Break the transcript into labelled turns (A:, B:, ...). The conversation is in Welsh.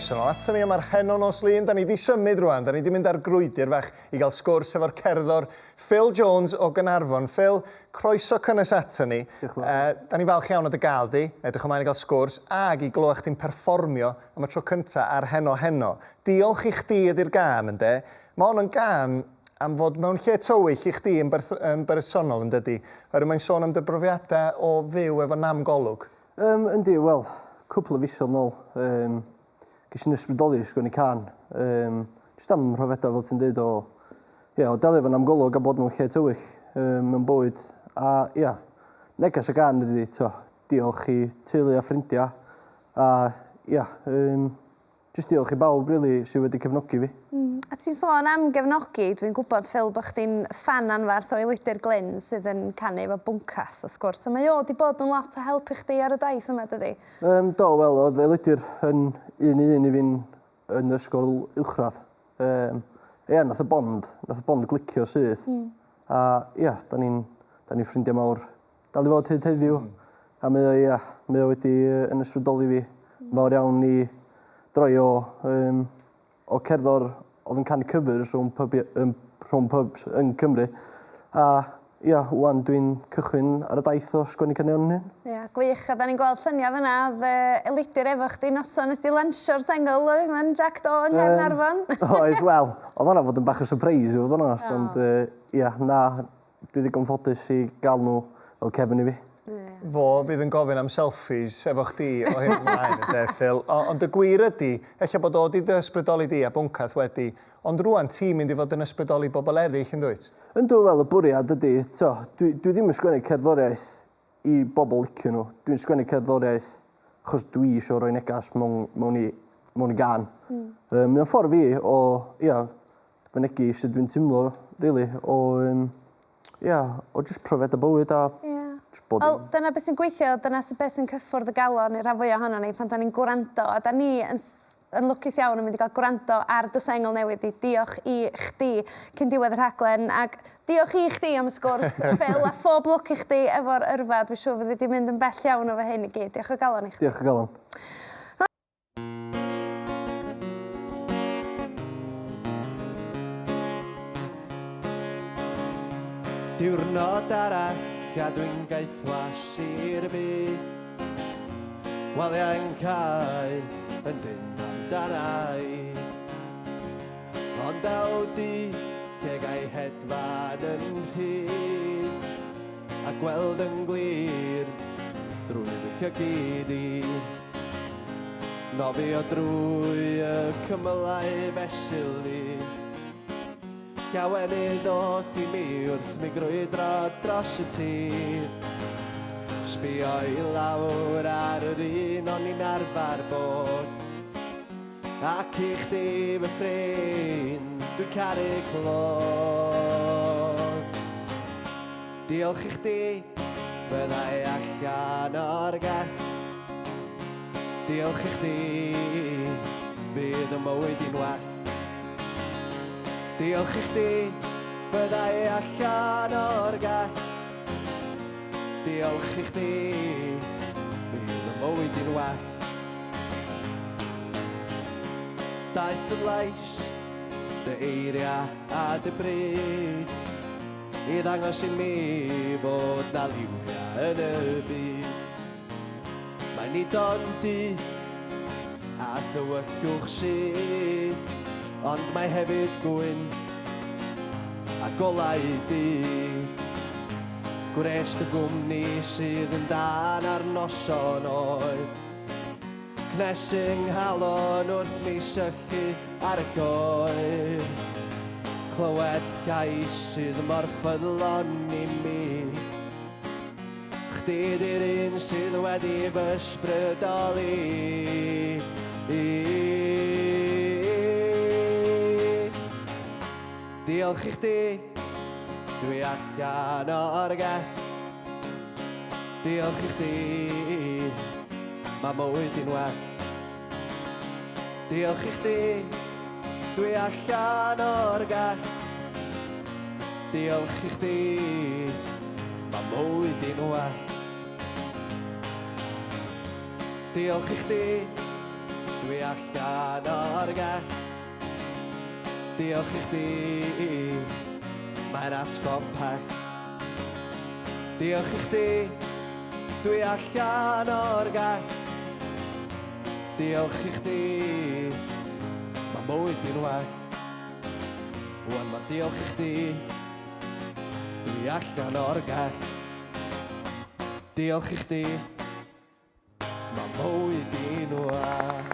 A: Croeso nôl ato ni yma'r Heno Nos Lun. Da ni di symud rwan, da ni di mynd ar grwydr fach i gael sgwrs efo'r cerddor Phil Jones o Gaernarfon. Phil, croeso cynnes ato ni.
B: Diolch yn fawr.
A: Da ni falch iawn o dy gael di, edrych ymlaen i gael sgwrs ag i glywed chdi'n perfformio am y tro cynta ar Heno Heno. Diolch i chdi ydi'r gân, ynde? Mae hon yn gân am fod mewn lle tywyll i chdi yn berth- yn bersonol, yn dydi? Oherwydd mae'n sôn am dy brofiadau o fyw efo nam golwg.
B: Yym, yndi, wel, cwpl o fisoedd nôl, yym, ges i'n ysbrydoli i sgwennu cân. Yym, jyst am mhrofiadau, fel ti'n deud, o, ia, o delio efo nam golwg a bod mewn lle tywyll, yym, mewn bywyd. A, ia, neges y gân ydi, t'o', diolch i teulu a ffrindiau, a, ia, yym, Jyst diolch i bawb rili sy wedi cefnogi fi.
C: Mm. A ti'n sôn am gefnogi, dwi'n gwybod Phil bod chdi'n ffan anferth o Elidir Glyn sydd yn canu efo Bwncath wrth gwrs, a mae o 'di bod yn lot o help i chdi ar y daith yma dydi?
B: Yym do, wel oedd Elidir yn un i un i fi'n yn yr ysgol uwchradd. Yym ia nath y bond, nath y bond glicio syth. Mm. A ia, da ni'n da ni'n ffrindiau mawr Dal i fod hyd heddiw. A mae o ia, mae o wedi yy yn ysbrydoli fi fawr iawn i droi o yym o cerddor oedd yn canu covers rhwng pybia- yym rhwng pubs yn Cymru a ia ŵan dwi'n cychwyn ar y daith o sgwennu caneuon 'yn hun.
C: Ia, gwych, a 'dan ni'n gweld llynia fynna o'dd yy Elidir efo chdi noson nes di lansio'r sengl oedd yn Jac Do yng Nghaernarfon.
B: Oedd wel o'dd hwnna fod yn bach o surprise i fod yn onast ond yy ia na Dwi ddigon ffodus i gael nhw fel cefn i fi.
A: Fo fydd yn gofyn am selfies efo chdi o hyn ymlaen ynde Phil? O- ond y gwir ydi, ella bod o 'di dy ysbrydoli di a Bwncath wedi, ond rŵan ti'n mynd i fod yn ysbrydoli bobl eraill yndwyt?
B: Yndw, wel y bwriad ydi, t'o', dwi dwi ddim yn sgwennu cerddoriaeth i bobl licio nhw. Dwi'n sgwennu cerddoriaeth achos dwi isio rhoi negas mewn mewn i mewn i gân. Mm. Yym mae o'n ffordd fi o ia fynegi sut dwi'n teimlo rili o yym ia o jyst profiada bywyd a...
C: Ia.
B: ...jyst bob dim.
C: Wel dyna be' sy'n gweithio dyna sy be' sy'n cyffwrdd y galon i'r rhan fwya ohonon ni pan 'dan ni'n gwrando a 'dan ni yn yn lwcus iawn yn mynd i gael gwrando ar dy sengl newydd di. Diolch i chdi cyn diwedd y rhaglen ac diolch i chdi am y sgwrs Phil a phob lwc i chdi efo'r yrfa. Dwi'n siŵr fyddi di'n mynd yn bell iawn efo hyn i gyd. Diolch o galon i chdi.
B: Diolch o galon.
D: Diwrnod arall a dwi'n gaethwas i'r byd. Waliau'n cau yn dynn amdana i. Ond daw di lle gai hedfan yn rhydd a gweld yn glir drwy fy llygid i. Nofio drwy y cymylau fesul i. Llawenydd ddoth i mi wrth mi grwydro dros y tir. Sbio i lawr ar yr un o'n i'n arfer bod. Ac i chdi fy ffrind, dwi'n caru clod. Diolch i chdi, byddai allan o'r gell. Diolch i chdi, bydd y mywyd i'n well. Diolch i chdi, byddai allan o'r gell. Diolch i chdi, bydd y mywyd i'n well. Daeth dy lais, dy eiriau a dy bryd i ddangos i mi fod na liwiau yn y byd. Mae'n nid ond du a thywyllwch sydd, ond mae hefyd gwyn a golau dydd. Gwres dy gwmni sydd yn dân ar noson oer. Cnes yng nghalon wrth mi sychu ar y lloer. Clywed llais sydd mor ffyddlon i mi. Chdi 'di'r un sydd wedi fy ysbrydoli i. Diolch i chdi, dwi allan o'r gell. Diolch i chdi, mae mywyd i'n well. Diolch i chdi, dwi allan o'r gell. Diolch i chdi, mae mywyd i'n well. Diolch i chdi, Dwi allan o'r gell. Diolch i chdi, mae'r atgof pell. Diolch i chdi, dwi allan o'r gell. Diolch i chdi, mae mywyd i'n well. Wan mae diolch i chdi, dwi allan o'r gell. Diolch i chdi, mae mywyd i'n well.